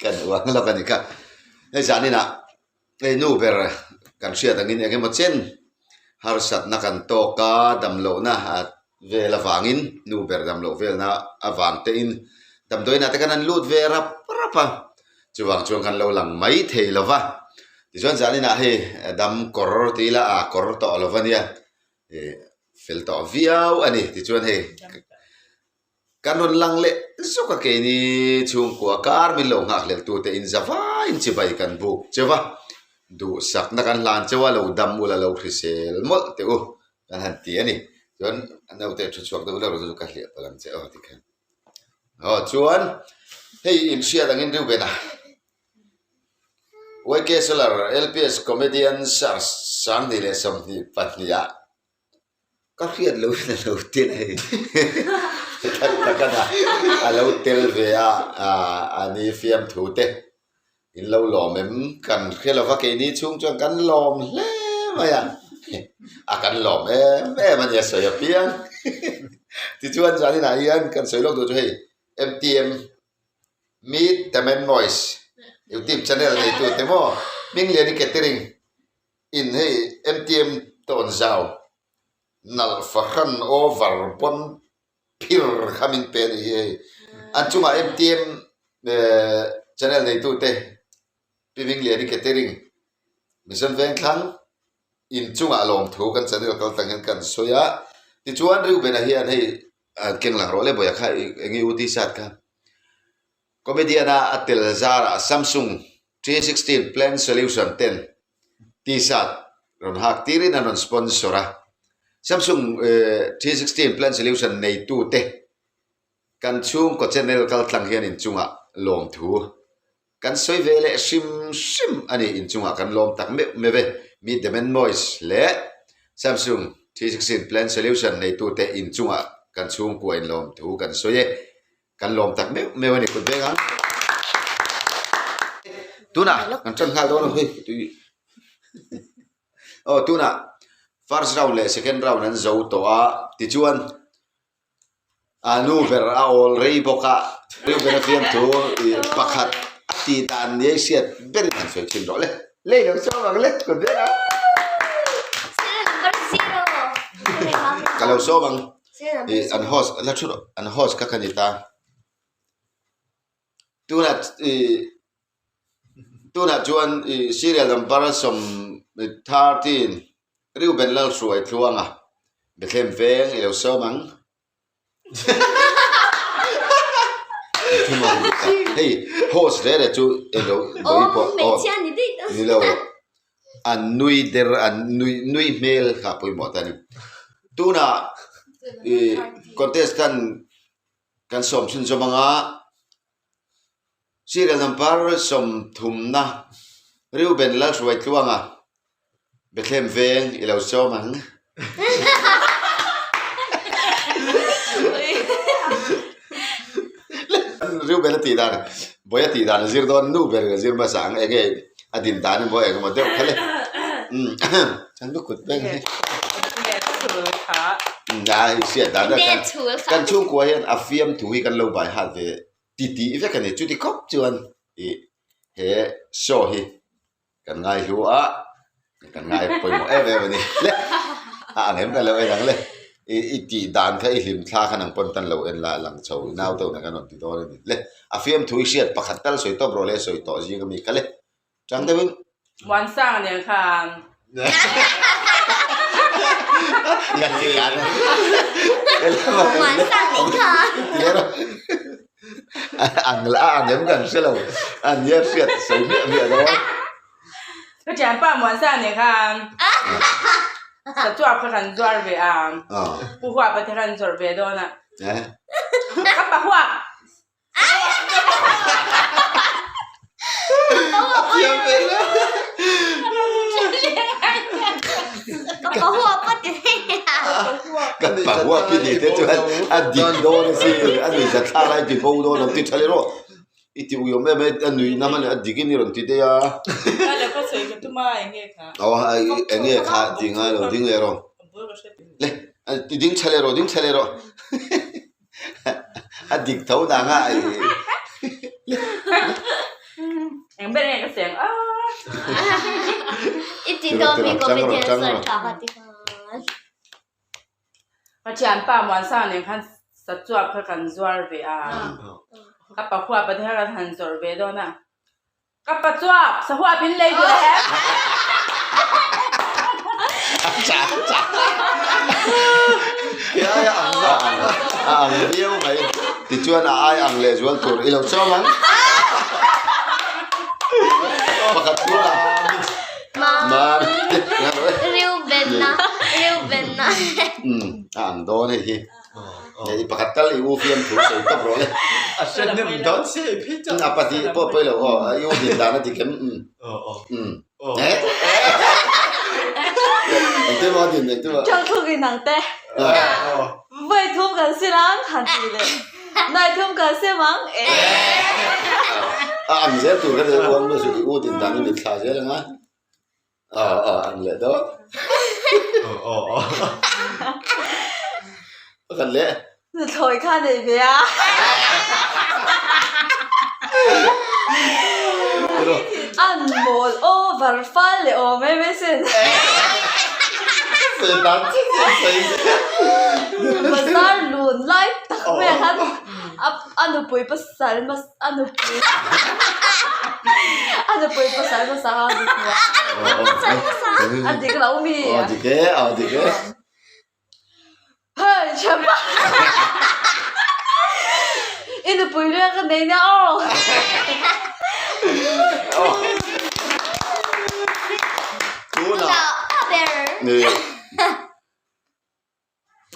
Kan uang lawk a ni kha. Hei zaninah hei nu ber kan hriat angin eng emaw chen harsatna kan tawk a, damlohna vel avangin nu ber damloh velna avang tein damdawiinah te khan an lut ve rap rap a, chuvang chuan kan lo lang mai thei lo va. Tichuan zaninah hei dam kawr tih ila a kawr tawh lo va nia, ih fel tawh viau a ni. Tichuan hei. Kan rawn lang leh zuk a keini chhungkua kar min lo nghak hlel tute in za vaiin chibai kan buk cheu a, duhsakna kan hlan cheu a, lo dam ula lo hrisel mawlh teh u kan han ti a ni. Chuan a naute thu chhuak deuh deuh chu ka hliah palh ang che aw tikhan. Aw chuan hei inhriat angin Reuben-a YK Solar LPS Comedian Search 2022 ah Ka hriat lo in a lo tel a hei tak tak a a lo tel ve a a ni fiamthu te in lo lawm em kan hre lo va keini chhung chuan kan lawm hle mai a a kan lawm em em a nia sawi apiang tichuan zaninah hian kan sawi lawk duh chu hei M_T_M Meet the Man Noise youtube channel neitu te maw Hmingliani catering. In hei MTM tawn zau nalh fahran over pawn phir kha min pe a nih hi hei. An chungah MTM channel neitute Pi Hmingliani Catering Mission Vengthlang in chungah lawmthu kan channel kal tang hian kan sawi a. Tichuan Reuben-a hian hei keng lang rawh le bawiah kha eng nge u t-shirt kha Comedian-a a tel zarah Samsung 316 Plan Solution ten T-shirt rawn hak tirin an rawn sponsor a. Samsung 316 Plan Solution neitute kan chhungkaw channel kaltlang hian inchungah lawmthu kan sawi ve leh hrim hrim a ni. Inchungah kan lawm tak meuh meuh e. Meet the Man Mois leh Samsung 316 Plan Solution neitute inchungah kan chhungkua in lawmthu kan sawi e. Kan lawm tak meuh meuh a ni kut veng ang. Tunah kan tan nghal dawn a hei tui. Aw tunah first round leh second round an zo tawh a tichuan a nu ber a awl rei bawk a nu ber a fiamthu ih pakhat a tih dan ni a hriat berin han sawi thin rawh le. Lei lo sawm ang le kut veng ang. Ka lo sawm ang. Ih an host la thu rawh an host kha ka ni ta tunah ih tunah chuan ih serial number 13 Reuben Lalhruai Tluanga Bethlehem veng i lo sawm ang hei host reh reh chu eng lo pawh aw ni lo. An nui der an nui nui hmel kha pawimawh ta a ni. Tunah ih contestant kan sawm chhunzawm anga serial number sawmthumna Reuben Lalhruaitluanga Bethlehem veng i lo sawm ang. Reuben a tih dan Bawi a tih dan a zir dawn nu ber in a zir hmasa ang eng nge a din dan emaw eng emaw deuh kha le an lu kut veng hi a hei hriat dan a kan kan chhungkua hian a fiamthu hi kan lo bai hat ve ti tih vek a ni chuti khawp chuan ih he show hi. Kan ngai hlu a, kan ngai pawimawh em em a ni. Le, a ang em kan lo en ang le. I i tih dan kha i hlim thla kha nang pawn tan lo en la lang chho i nau deuh na kan rawn ti dawn a ni. Le, a fiamthu i hriat pakhat tal sawi tawp rawh le sawi tawh zing a mi kha le. Chang deuhin. Muansang nen khan. Muansang nen khan. Ang la ang em kan hre lo a nia hriat sawi miah miah lo a. Ka thianpa Muansa nen khan sa chuap kha kan zuar ve a, pu huap te khan zawrh ve dawn a. Ka pa huap. A thiam ve hle. Ka pa huap a ti. Ka pa huap i nih te chuan a dik dawn a si a nuih zat thla lai ti bo dawn an ti tha leh rawh i ti uiawm em em a nuih na man a dik in i rawn ti daih a. Aw eng nge kha ti ngai lo ding leh rawh le ti ding tha leh rawh ding tha leh rawh. A dik tho nang a i. Eng ber nge ka seng a. I ti dawn mi comedian search ah kha ti khan. Ka thianpa Muansang nen khan sachuap kha kan zuar ve a. Ka pa huap a te kha kan han zawrh ve dawn a. Ka pa chuap, sahuap in lei duh em? Ke ai a ang a ang a ang viau mai. Tichuan a ai ang leh zual tur i lo chawm ang. Pakhat tur a Mam Reuben-a Reuben-a A ang dawn hei hi. Hei pakhat tal i u fiam thu sawi tawp rawh le. A hre hnem dawn si hei phei chuan. A pahnih pawh pawi lo aw, i u din dan a dik em? Aw. Engtin maw a din engtin maw? Chang thuk in ang te. Vawi thum kan sil ang han ti leh. Nai thum kan sem ang e. A ang zel tur kha i uang chu i u din dan i mitthla zel ang a. Aw aw ang leh dawn. Aw aw aw. Pakhat leh. Nuthlawi kha nei ve a. An mawl over fal leh awm em e sin. Bazar lun lai tak mai ah khan a nupui pasal a nupui a nupui pasal hmasa kha a dik lo a. A dik lo mi. Aw dik e aw dik e. Hei chhapa i nupui leh ka nei nia aw. Tunah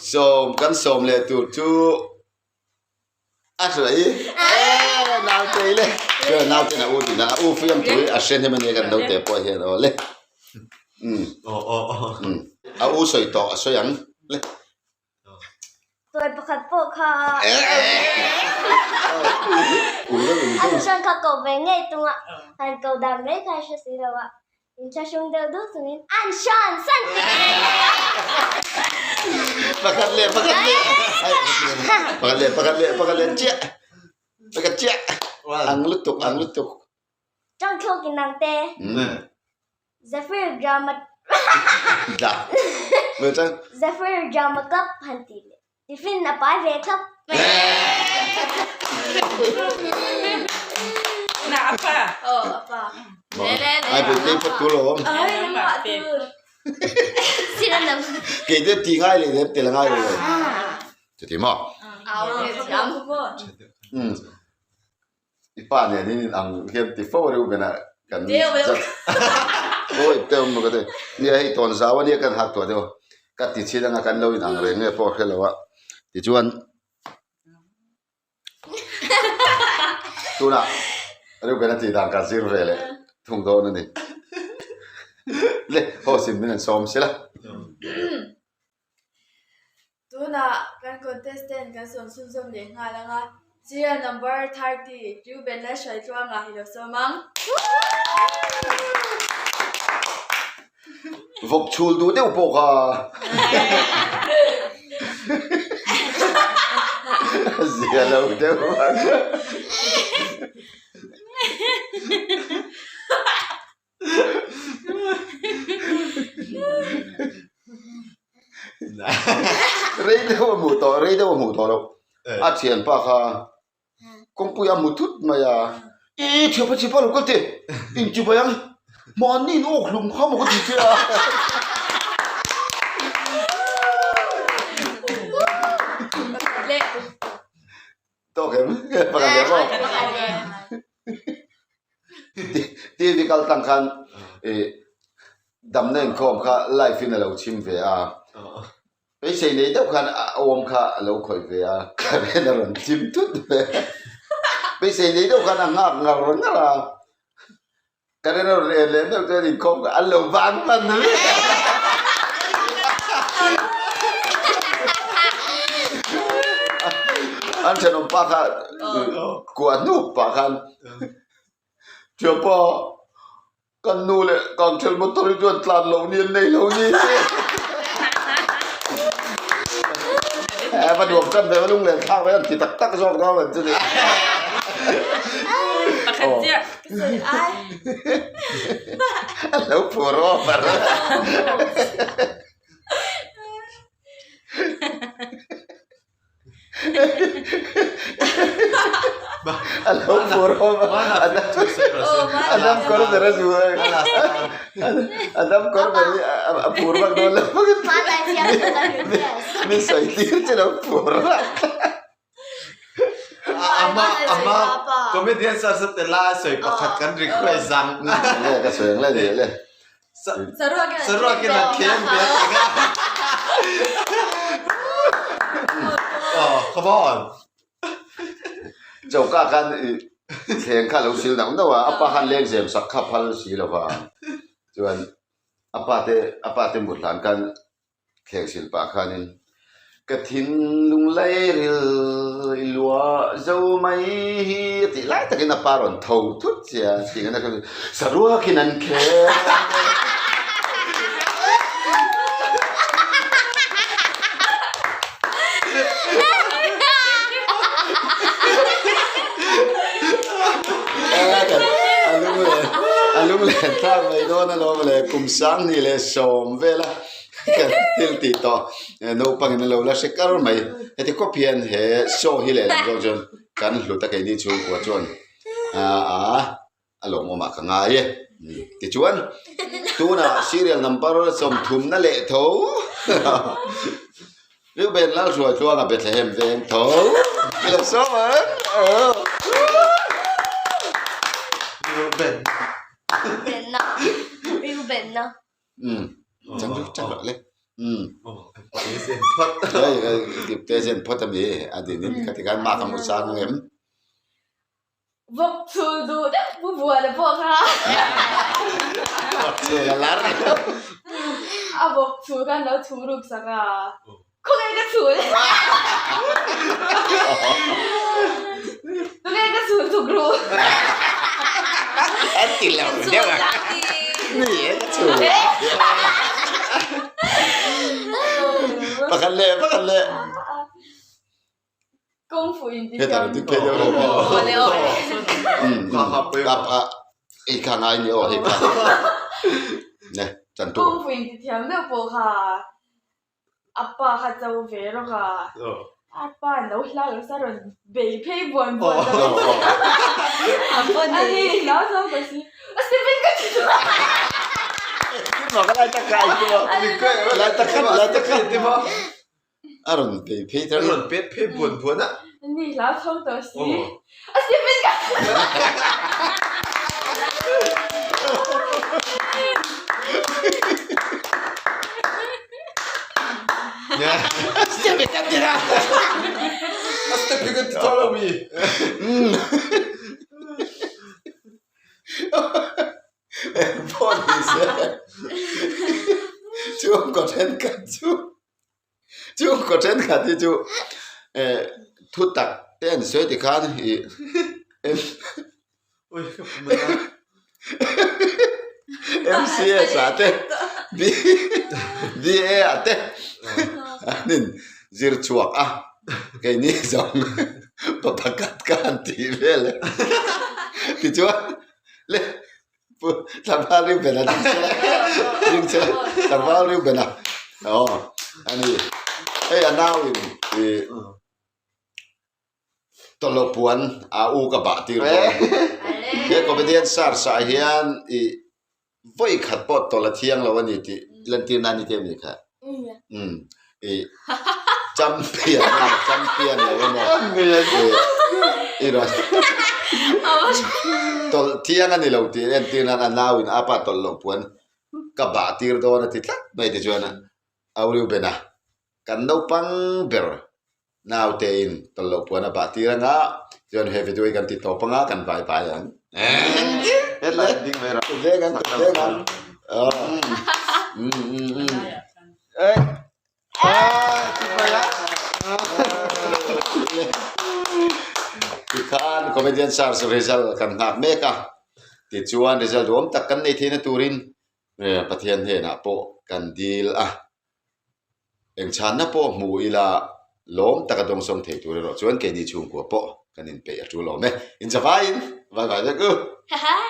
Sawm kan sawm leh tur chu a hre i e naute i le chuan naute in a u tih dan a u fiam tur hi a hre hnem ania kan naute pawh hian aw le umm a u sawi tawh a sawi ang le. Tuai pakhat pawh kha a hran kha ko ve ngei tung a han ko dan mai kha a hre si lo a. In thlahrung deuh duh chungin an hran san tih Pakhat leh pakhat leh pakhat leh pakhat leh pakhat leh chiah pakhat chiah ang lutuk ang lutuk Tang thlawk in ang te Zephyr drama Zephyr drama club han tih leh Tiffin a pai ve thlap mai. Na a pa. Aw a pa. Ai pui tei phawt tur lo awm. Ai nangmah tur. Sir an lam. Kei te ti ngai leh lem tel ngai lo. Chuti maw? Au ve thiam. Um. I pa nen in ang hian ti fo reuh bena kan Awi te awm ka ti. Nia hei tawn zau ania kan hak tuah deuh a. Ka ti chhin anga kan lo in ang reng nge pawh a hre lo a. Tichuan tunah reuh bena tih dan ka zir ve leh thung dawn a ni. Le host in min an sawm sela. Tunah kan contestant kan sawn chhunzawm leh nghal ang a, serial number 30 Reuben Lalhruaitluanga hi lo sawm ang. Vawk chhul duh deuh pawh kha zia lo deuh ang. Rei deuh a hmuh tawh rei deuh a hmuh tawh loh a thianpa kha kawngpui a hmu thut mai a i thianpa thianpa lo kal teh inchibai ang mahni in awk hlum kha maw ka ti che a. Tawk em pakhat leh maw TV kal tlang khan ih damna inkhawm kha live in a lo chhim ve a beisei nei deuh khan a awm kha a lo khawih ve a current a rawn thim thut ve beisei nei deuh khan a nghak ngar ngar a current a rawn en leh meuh chuan inkhawm kha an lo ban hman vek a. An thenawm pa kha kuah hnup pah khan Thianpa kan nu leh kangthel motor hi chuan tlan loh ni an nei lo ni. Va nuam tan ve, va lunglen thlak ve an ti tak tak zawk dawn an chu ni. Pakhat chiah. Ka sawi ai. A lo phur over. A lo phur over. A dam kawr ber a zu a. A dam kawr ber hi a phur vak dawn lo. Min sawi tir che lo phur vak. Ama ama comedian sar sa tela a sawi pakhat kan request ang. Le ka sawi ang le ni le. Saruakin an khem ve a ti nga. Oh, come on. Choka khan i thleng kha lo sil nauh nauh a, a pa khan lengzem sak kha phal si lo va. Chuan a pa te a pa te mut hlan khan Thleng sil pah khanin ka thinlung lairil i luah zo mai hi a tih lai takin a pa rawn tho thut che a, tih a saruakin an khel. A lunglen thlak mai dawn alawm le kum sang hnih leh sawm vel a. Kan thil tih tawh naupangin a lo la hre kar mai. Heti khawp hian he show hi lehlam zawk chuan kan hlut a keini chhungkua chuan aa a lawmawmah ka ngai e. Tichuan tunah serial number sawmthumna leh tho Reuben Lalhruaitluanga Bethlehem veng tho i lo sawm ang. Reuben. Reuben-a. Reuben-a. Um chang chu chang rawh le um zen phawt hei hei dipte zen phawt a mi a din in ka ti khan mah ka hmu sang ang em Vawk chhul duh deuh pu bual a pawh kha vawk chhul a lar a vawk chhul khan lo thu ruk sak a khawnge ka chhul tunge ka chhul thuk ru a ti lo deuh a ni e ka chhul pakhat leh pakhat leh kung fu in ti hetah dik phei deuh reuh ei kha ngai ni aw hei kha ne chan tu kung fu in ti thiam deuh pawh kha A pa kha cho ve rawk a, a pa lo hlau lo sa rawn bei phei buan buan ta mai a ni hlau chuan ka si a step in ka ti chuan A rawn bei phei a rawn pet phei buan buan a a ni hlau tho tawh si a step in ka ti A step hi kan ti tawh lo mi. Engpawh ni se chhungkaw thenkhat chu chhungkaw thenkhat hi chu eh thu tak te an sawi ti khan ih MCS ah te BA ah te an in zir chhuak a keini zawng pa pakhat ka han tih vel e tichuan le tlangval Reuben a ding chela ding chela tlangval Reuben a aw a ni hei a nau in ih Tawlh puan a u ka bah tir dawn. He comedian search ah hian i vawi khat pawh tawlh a thiang lo a ni tih lantir nan i ti a ni kha. Umm i champion emaw champion lo emaw i rawn tawlh thiang a ni lo tih entir nan a nau in a pa tawlh loh puan ka bah tir dawn a ti tlat mai tichuan a Reuben a kan naupang ber Naute in tawlh loh puan a bah tir anga chuan he video hi kan ti tawp anga kan vai vai ang. Hetlai ding mai rawh. Veng ang veng ang. Tikhan comedian search result kan nghak mek a tichuan result duhawm tak kan nei theihna turin Pathian hnenah pawh kan dil a. Eng chhanna pawh hmu ila. Lawm taka dawngsawng thei tur erawh chuan keini chhungkua pawh kan inpeih a tul awm e. Inzavaiin vai vai vek u. Haha.